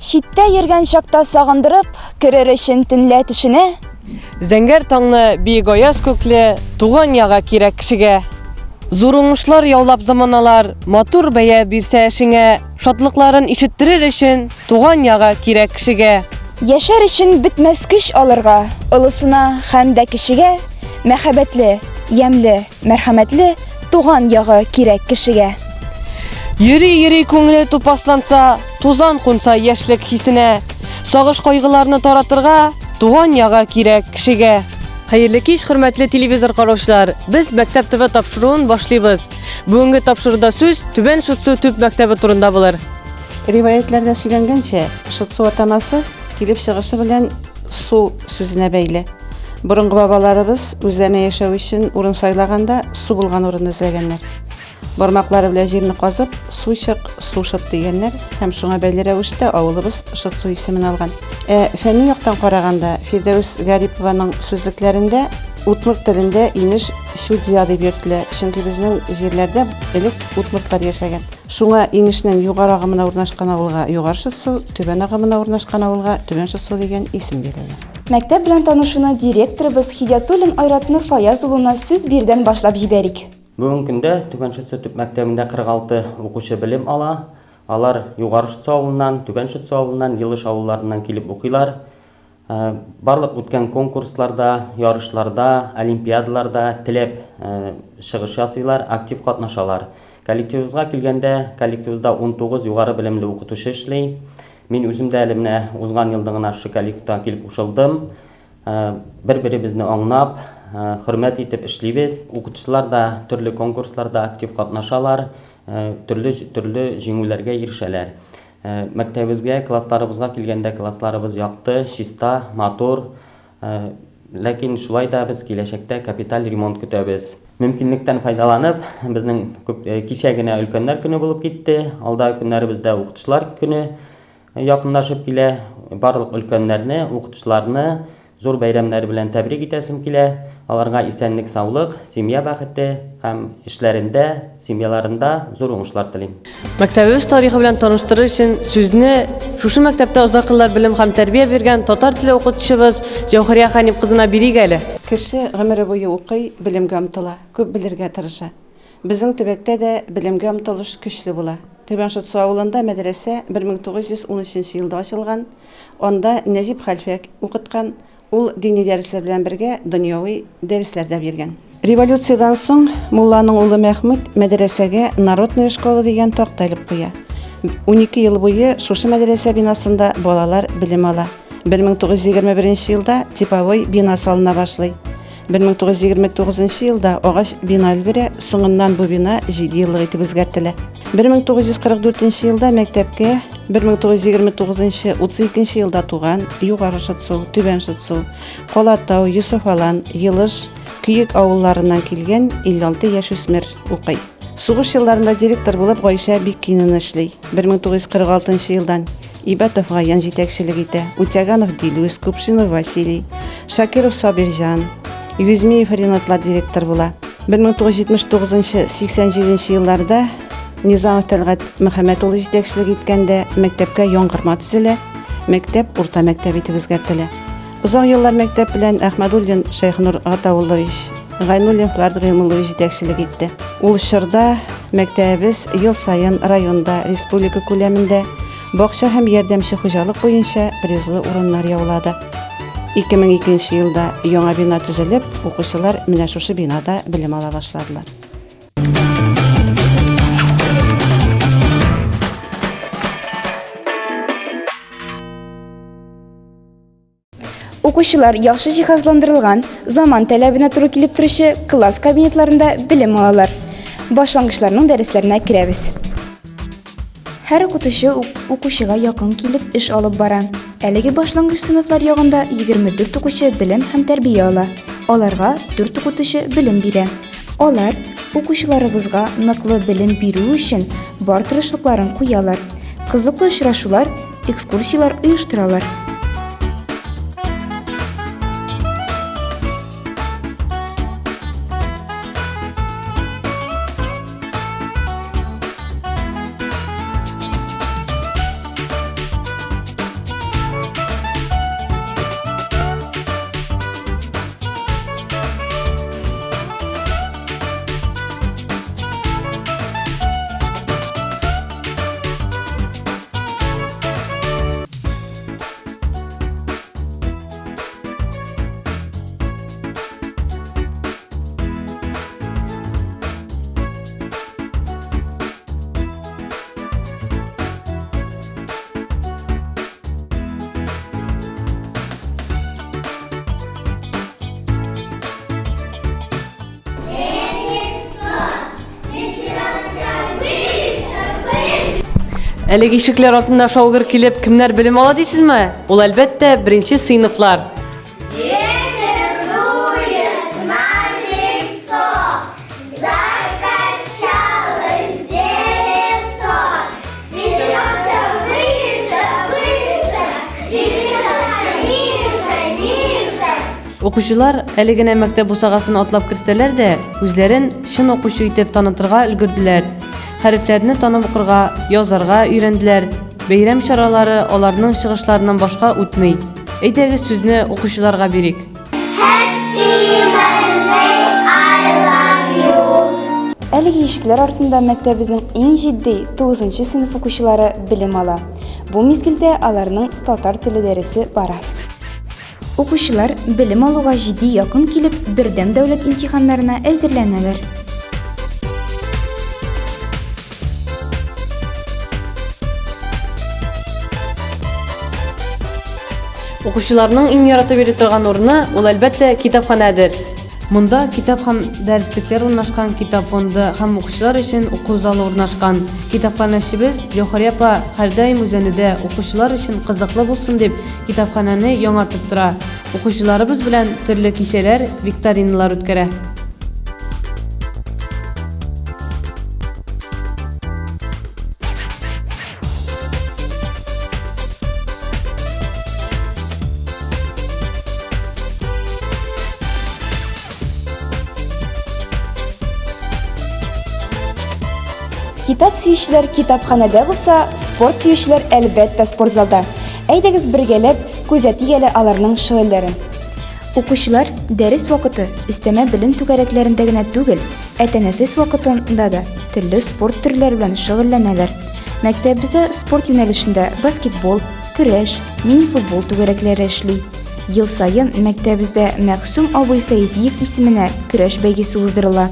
Читтә йөргән чакта сагындырып, керер өчен төнлә төшенә. Зәңгәр таңны биек аяз күкле туган яга кирәк кешегә. Зур уңышлар яулап заманалар, матур бәя бирсә эшеңә, шатлыкларын ишеттерер өчен туган яга кирәк кешегә. Яшәр өчен бетмәс көч алырга, олысына һәм дә кечегә, мәхәббәтле, ямьле, Мәрхәмәтле туган ягы кирәк кешегә. Йөри-йөри күңеле тупасланса, тузан кунса яшьлек хисенә, сагыш-кайгыларны таратырга туган ягы кирәк кешегә. Хәерле кич, хөрмәтле телевизор караучылар! Без Мәктәп ТВ тапшыруын башлыйбыз. Бүгенге тапшыруда сүз Түбән Шытсу төп мәктәбе турында булыр. Риваятьләрдә сөйләнгәнчә, Шытсу атамасы килеп чыгышы белән су сүзенә бәйле. Борынгы бабаларыбыз үзләренә яшәү өчен урын сайлаганда су булган урынны эзләгәннәр. Бармаклары белән җирне казып, су чык, су шыт дигәннәр һәм шуңа бәйле рәвештә авылыбыз Шытсу исемен алган. Ә фәнни яктан караганда, Фирдәвес Гарипованың сүзлекләрендә удмурт телендә инеш Чудзя дип йөртелә, чөнки безнең җирләрдә элек удмуртлар яшәгән. Шуңа инешнең югары агымына урнашкан авылга Югары Шытсу, түбән агымына урнашкан авылга Түбән Шытсу дигән исем бирелгән. Мәктәп белән танышуны директорыбыз Хидиятуллин Айрат Нурфаяз улына сүз бирүдән башлап җибәрик. Бүгенге көндә Түбән Шытсу төп мәктәбендә 46 укучы белем ала. Алар Югары Шытсу авылыннан, Түбән Шытсу авылыннан, Елыш авылларыннан килеп укыйлар. Барлык үткән конкурсларда, ярышларда, олимпиадаларда теләп чыгыш ясыйлар, актив катнашалар. Коллективыбызга килгәндә, коллективыбызда 19 югары белемле укытучы эшли. Мин үзем дә әле менә узган елда гына шушы коллективка килеп кушылдым. Бер-беребезне аңлап, хөрмәт итеп эшлибез. Укытучылар да төрле конкурсларда актив катнашалар, төрле төрле җиңүләргә ирешәләр. Мәктәбебезгә, классларыбызга килгәндә, классларыбыз якты, чиста, матур. Ләкин шулай да без киләчәктә капиталь ремонт көтәбез. Мөмкинлектән файдаланып, безнең күп кичә генә өлкәннәр көне булып китте. Алдагы көннәребездә укытучылар көне якынлашып килә. Барлык өлкәннәрне, укытучыларны зур бәйрәмнәре белән тәбрик итәсем килә. Аларга исәнлек-саулык, семья бәхете һәм эшләрендә, семьяларында зур уңышлар телим. Мәктәбебез тарихы белән таныштырыр өчен сүзне шушы мәктәптә озак еллар белем һәм тәрбия биргән татар теле укытучыбыз Җәүһәрия Хәнип кызына бирик әле. Кеше гомере буе укый, белемгә омтыла, күп белергә тырыша. Безнең төбәктә дә белемгә омтылыш көчле була. Түбән Шытсу авылында мәдрәсә 1913 елда ачылган, анда Нәҗип хәлфә укыткан, Ул дини дәресләр белән бергә дөньяви дәресләр дә биргән. Революциядән соң мулланың улы Мәхмүт мәдрәсәгә Народная школа дигән такта элеп куя. 12 ел буе шушы мәдрәсә бинасында балалар белем ала. 1921 елда типовой бина салына башлый. 1929 елда агач бина өлгерә, соңыннан бу бина 7 еллык итеп үзгәртелә. 1944 елда мәктәпкә 1929-32 елда туган Югары Шытсу, Түбән Шытсу, Калатау, Йосыфалан, Елыш, Көек авылларыннан килгән 56 яшүсмер укый. Сугыш елларында директор булып Гайшә Биккинина эшли. 1946 елдан Ибәтов Гаян җитәкчелек итә, Утяганов Дилүс, Купшинов Василий, Шакиров Сабирҗан, Юзмиев Ренатлар директор була. 1979-87 елларда Низамов Тәлгать Мөхәммәт улы җитәкчелек иткәндә мәктәпкә яңгырма төзелә, мәктәп урта мәктәп итеп үзгәртелә. Озак еллар мәктәп белән Әхмәдуллин Шәйхнур Гатауллович, Гайнуллин Флард Гыйлмуллович җитәкчелек итте. Ул чорда мәктәбебез ел саен районда, республика күләмендә бакча һәм ярдәмче хуҗалык буенча призлы урыннар яулады. 2002 елда яңа бина төзелеп, укучылар менә шушы бинада белем ала башладылар. Укучылар яхшы җиһазландырылган, заман таләбенә туры килеп торучы класс кабинетларында белем алалар. Башлангычларның дәресләренә керәбез. Һәр укытучы укучыга якын килеп эш алып бара. Әлеге башлангыч сыйныфлар ягында 24 укучы белем һәм тәрбия ала. Аларга 4 укытучы белем бирә. Алар укучыларыбызга ныклы белем бирү өчен бар тырышлыкларын куялар. Кызыклы очрашулар экскурсияләр оештыралар. Әлеге ишекләр артында шау-гөр килеп кемнәр белем ала дисезме? Ул, әлбәттә, беренче сыйныфлар. Ветер дует на лицо, закачалось деревцо. Ветерок все выше, выше, ветерок ниже, ниже. Укучылар әле генә мәктәп бусагасын атлап керсәләр дә, үзләрен чын укучы итеп танытырга өлгерделәр. Хәрефләрне танып укырга, язарга өйрәнделәр. Бәйрәм чаралары аларның чыгышларыннан башка үтми. Әйдәгез сүзне укучыларга бирик. Happy birthday, I love you. Әлеге ишекләр артында мәктәбебезнең иң җитди, тугызынчы сыйныф укучылары белем ала. Бу мизгелдә аларның татар теле дәресе бара. Укучылар белем алуга җитди якын килеп, бердәм дәүләт имтиханнарына әзерләнәләр. Укучыларның иң яратып йөри торган урыны, ул, әлбәттә, китапханәдер. Монда китап һәм дәреслекләр урнашкан китап фонды һәм укучылар өчен уку залы урнашкан. Китапханәчебез Җәүһәрия апа һәрдаим үзәнүдә, укучылар өчен кызыклы булсын дип, китапханәне яңартып тора. Укучыларыбыз белән төрле кичәләр, викториналар үткәрә. Китап сөючеләр китапханәдә булса, спорт сөючеләр, әлбәттә, спортзалда. Әйдәгез бергәләп күзәтик әле аларның шөгыльләрен. Укучылар дәрес вакыты өстәмә белем түгәрәкләрендә генә түгел, ә тәнәфес вакытында да төрле спорт төрләре белән шөгыльләнәләр. Мәктәбебездә спорт юнәлешендә баскетбол, көрәш, мини-футбол түгәрәкләре эшли. Ел саен мәктәбебездә Мәгъсүм абый Фәйзиев исеменә көрәш бәйгесе уздырыла.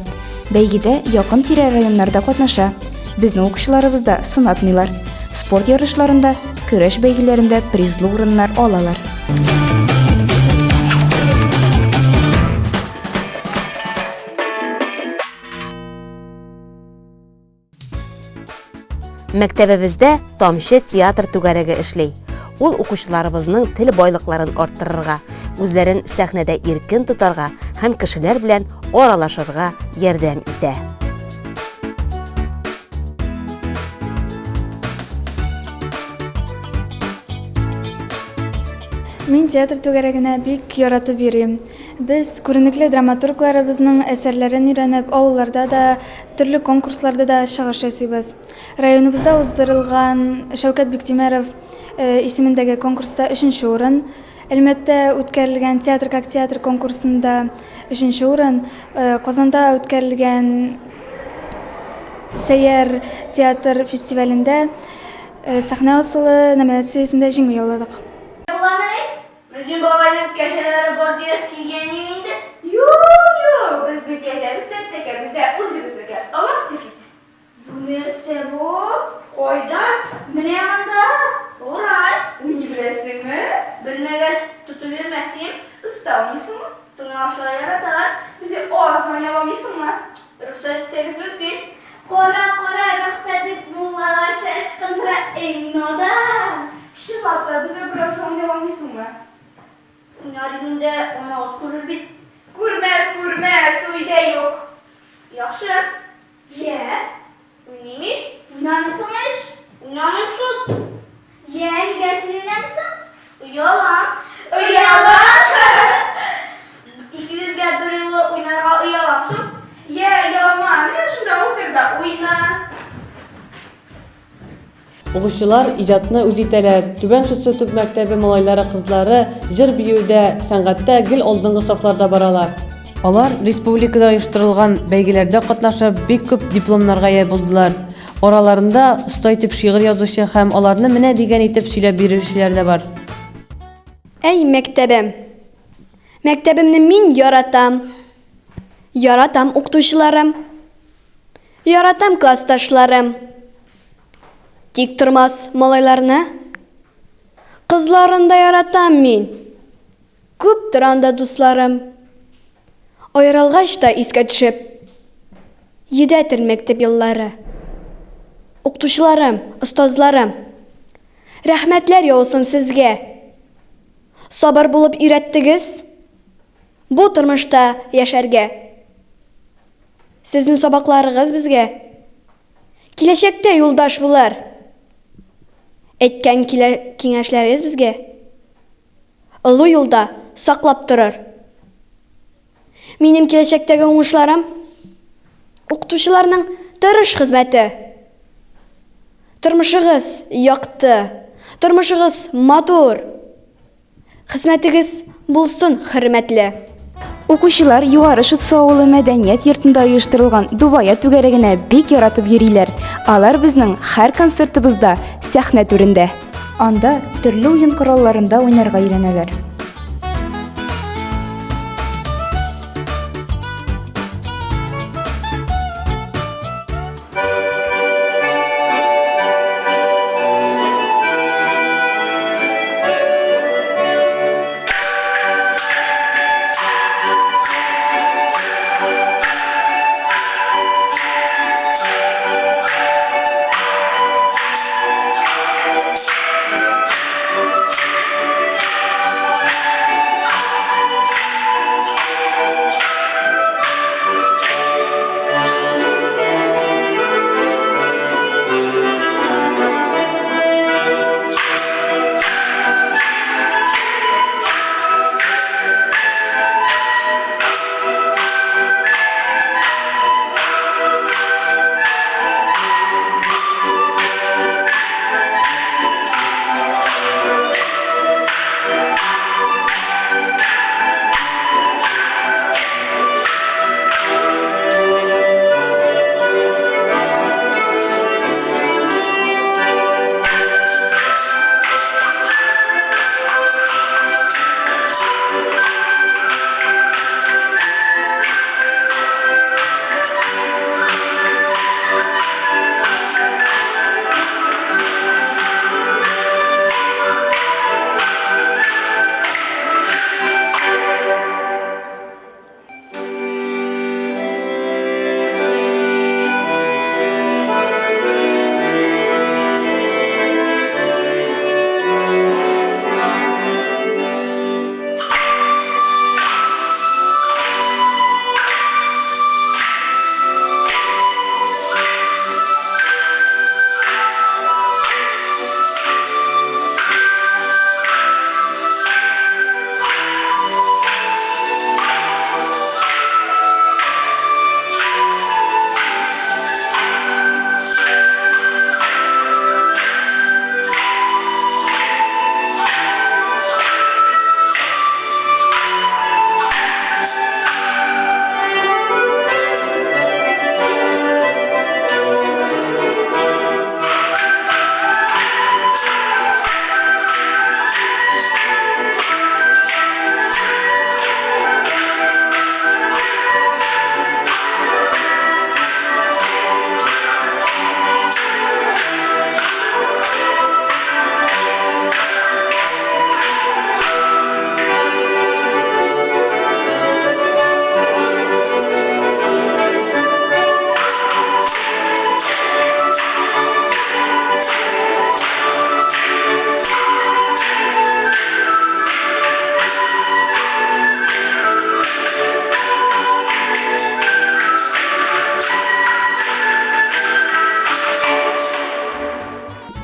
Бәйгедә якын-тирә районнар да катнаша. Безнең укучыларыбыз да сынатмыйлар. Спорт ярышларында, көрәш бәйгеләрендә призлы урыннар алалар. Мәктәбебездә Тамчы театр түгәрәге эшли. Ул укучыларыбызның тел байлыкларын арттырырга, үзләрен сәхнәдә иркен тотарга һәм кешеләр белән аралашырга ярдәм итә. Мин театр түгәрәгенә бик яратып йөрим. Без күренекле драматургларыбызның әсәрләрен өйрәнеп, авылларда да, төрле конкурсларда да чыгыш ясыйбыз. Районыбызда уздырылган Шәүкәт Биктимеров э, исемендәге конкурста өченче урын, Әлмәттә үткәрелгән Театр как театр конкурсында өченче урын, э, Казанда үткәрелгән Сәйяр театр фестивалендә э, сәхнә асылы номинациясендә җиңү яуладык. Буламыни? Безнең бабайның кәҗәләре бар дигәч килгән идем инде. Юк, юк, безнең кәҗәбез дә, тәкәбез дә үзебезнеке. Алар дефит. Бу нәрсә бу? Кайда? Менә монда. Урай, уйный беләсеңме? Белмәгәч, тотып йөрмәс идем. Оста уйныйсыңмы? Тыңлаучылар яраталар. Безгә аз гына уйнамыйсыңмы? Рөхсәт итсәгез мөмкин. Кара, кара, рөхсәт дип муллаларча ычкындыра, эй, надан! Чынлап та, безгә бераз гына уйнап алмыйсыңмы? Уйнар идем дә, анагыз күрер бит. Күрмәс, күрмәс, өйдә юк. Яхшы. Йә, уйныйм ич. Уйнамыйсың ич. Уйнамыйм шул. Йә, нигә син уйнамыйсың? Оялам. Оялам! Икегезгә берьюлы уйнарга оялам шул. Йә, оялма, менә шунда утыр да уйна. Укучылар иҗатны үз итәләр. Түбән Шытсу төп мәктәбе малайлары-кызлары җыр-биюдә, сәнгатьтә гел алдынгы сафларда баралар. Алар республикада оештырылган бәйгеләрдә катнашып, бик күп дипломнарга ия булдылар. Араларында оста итеп шигырь язучы һәм аларны менә дигән итеп сөйләп бирүчеләр дә бар. Әй, мәктәбем! Мәктәбемне мин яратам. Яратам укытучыларым. Яратам классташларым. Тик тормас малайларны. Кызларын да яратам мин. Күп тора анда дусларым. Аерылгач та искә төшеп, Йөдәтер мәктәп еллары. Укытучыларым, остазларым. Рәхмәтләр яусын сезгә. Сабыр булып өйрәттегез бу тормышта яшәргә. Сезнең сабакларыгыз безгә киләчәктә юлдаш булыр. Әйткән киңәшләрегез безгә олы юлда саклап торыр. Минем киләчәктәге уңышларым, укытучыларның тырыш хезмәте. Тормышыгыз якты, тормышыгыз матур, хезмәтегез булсын хөрмәтле. Укучылар Югары Шытсу авылы мәдәният йортында оештырылган Дубая түгәрәгенә бик яратып йөриләр. Алар безнең һәр концертыбызда сәхнә түрендә. Анда төрле уен коралларында уйнарга өйрәнәләр.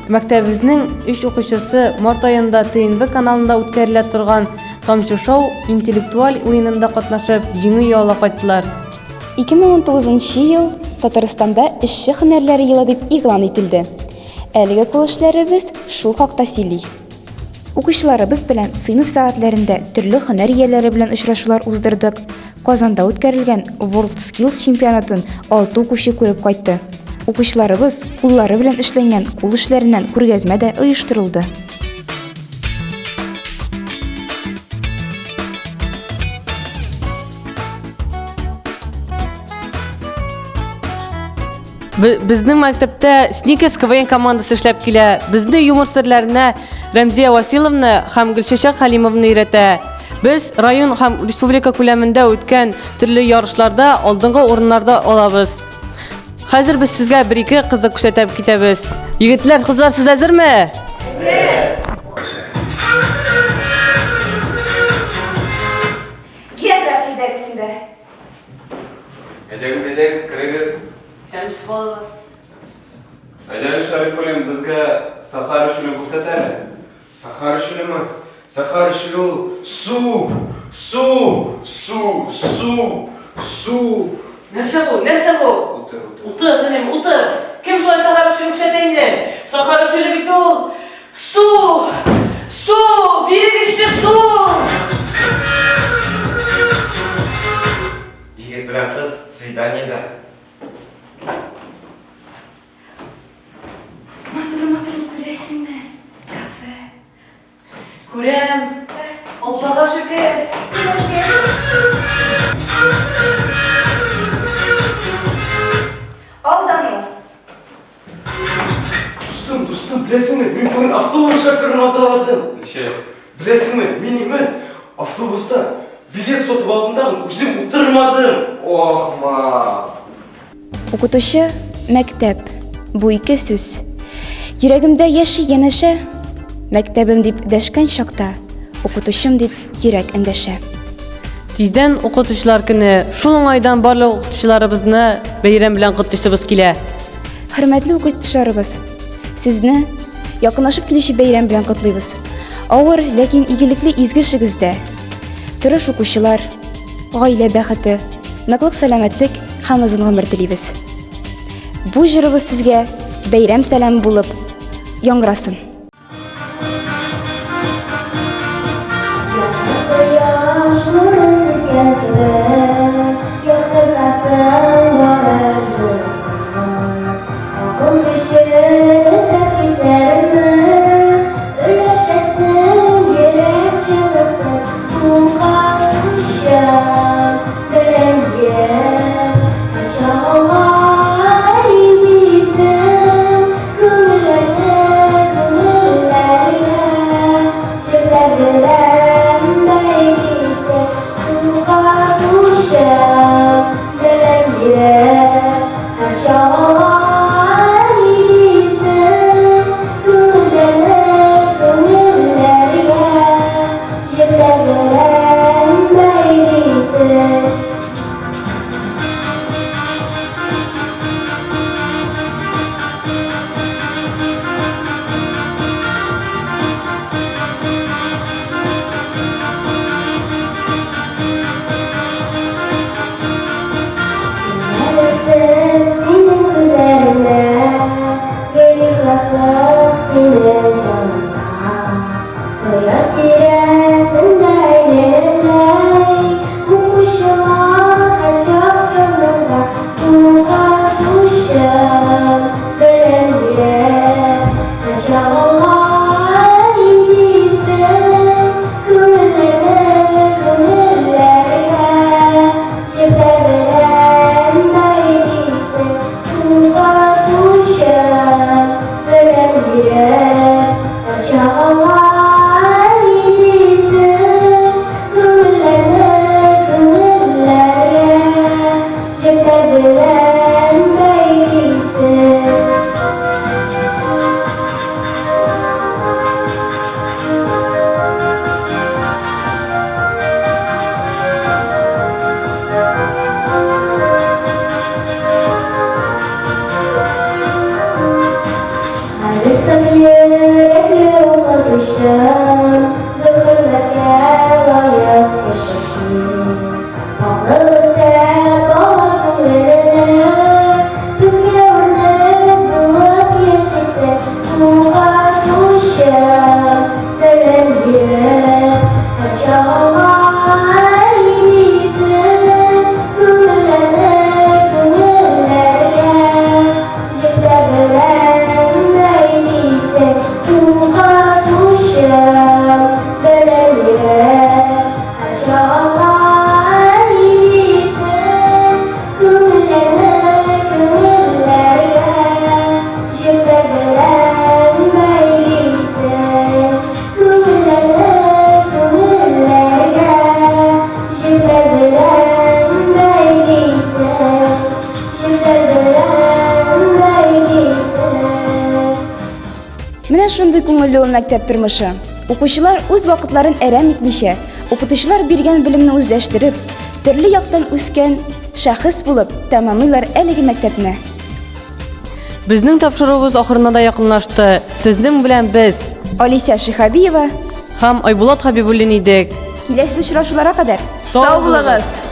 Мәктәбебезнең өч укучысы март аенда ТНВ каналында үткәрелә торган Тамчы шоу интеллектуаль уенында катнашып, җиңү яулап кайттылар. 2019 ел Татарстанда эшче һөнәрләре елы дип игълан ителде. Әлеге кул эшләребез шул хакта сөйли. Укучыларыбыз белән сыйныф сәгатьләрендә төрле һөнәр ияләре белән очрашулар уздырдык. Казанда үткәрелгән WorldSkills чемпионатын алты укучы күреп кайтты. Укучыларыбыз куллары белән эшләнгән кул эшләреннән күргәзмә дә оештырылды. Безнең мәктәптә Сникерс КВН командасы эшләп килә. Безне юмор серләренә Рәмзия Василовна һәм Гөлчәчәк Хәлимовна өйрәтә. Без район һәм республика күләмендә үткән төрле ярышларда алдынгы урыннарда алабыз. Хәзер без сезгә бер-ике кызык күрсәтеп китәбез. Егетләр, кызлар, сез әзерме? Әзер! География дәресендә. Әйдәгез, әйдәгез, керегез. Исәнмесез, балалар. Әйдә әле, Шәрифуллин, безгә Сахара чүлен күрсәт әле. Сахара чүлеме? Сахара чүле ул су! Су! Су! Су! Су! Нәрсә бу? Нәрсә бу? Утыр, утыр. Утыр, энем, утыр. Кем шулай Сахара чүлен күрсәтә инде? Сахара чүле бит ул су! Су! Бирегезче су! Егет белән кыз свиданиедә. Матур-матур күрәсеңме? Кафе. Күрәм. Аллага шөкер. Алдану. Дустым, дустым, беләсеңме, мин бүген автобус шоферын алдаладым. Ничек? Беләсеңме, мин име автобуста билет сатып алдым да, үзем утырмадым. Охмак. Укытучы, мәктәп, бу ике сүз. Йөрәгемдә яши янәшә. Мәктәбем дип дәшкән чакта, укытучым дип йөрәк эндәшә. Тиздән укытучылар көне. Шул уңайдан барлык укытучыларыбызны бәйрәм белән котлыйсыбыз килә. Хөрмәтле укытучыларыбыз, сезне якынлашып килүче бәйрәм белән котлыйбыз. Авыр, ләкин игелекле изге эшегездә тырыш укучылар, гаилә бәхете, ныклык сәламәтлек һәм озын гомер телибез. Бу җырыбыз сезгә бәйрәм сәламе булып яңгырасын. Кояш нурын сипкән кебек, яктыртасың барыр юлымны. Акыл көчен өстәп хисләремә, өләшәсең йөрәк җылысын. Укытучым белән һәрчак алга әйдисең, күңелләрне күңелләргә җепләр белән бәйлисең. Укытучым белән һәрчак алга әйдисең, күңелләрне күңелләргә җепләр белән бәйлисең. Өстен синең күзләреңдә, гел ихласлык синең җаныңда. Кояш тирәсендә әйләнгәндәй, укучылар һәрчак яныңда. Укытучым белән биреп, һәрчак алга әйдисең, күңелләрне күңелләргә җепләр белән бәйлисең. Укытучым белән биреп, һәрчак алга әйдисең, күңелләрне күңелләргә җепләр белән бәйлисең. Әле йөрәкле укытучым, зур хөрмәткә лаек кеше син. Акыл өстәп бала күңеленә, безгә үрнәк булып яшисең. Укытучым белем биреп, һәрчак алга әйдисең, күңелләрне күңелләргә җепләр белән бәйлисең. Укытучым белем биреп, һәрчак алга әйдисең, күңелләрне күңелләргә җепләр белән бәйлисең. Күңелләрне күңелле ул мәктәп тормышы. Укучылар үз вакытларын әрәм итмичә, укытучылар биргән белемне үзләштереп, төрле яктан үскән шәхес булып тәмамлыйлар әлеге мәктәпне. Безнең тапшыруыбыз ахырына да якынлашты. Сезнең белән без Алисә Шиһабиева һәм Айбулат Хәбибуллин идек. Киләсе очрашуларга кадәр сау булыгыз!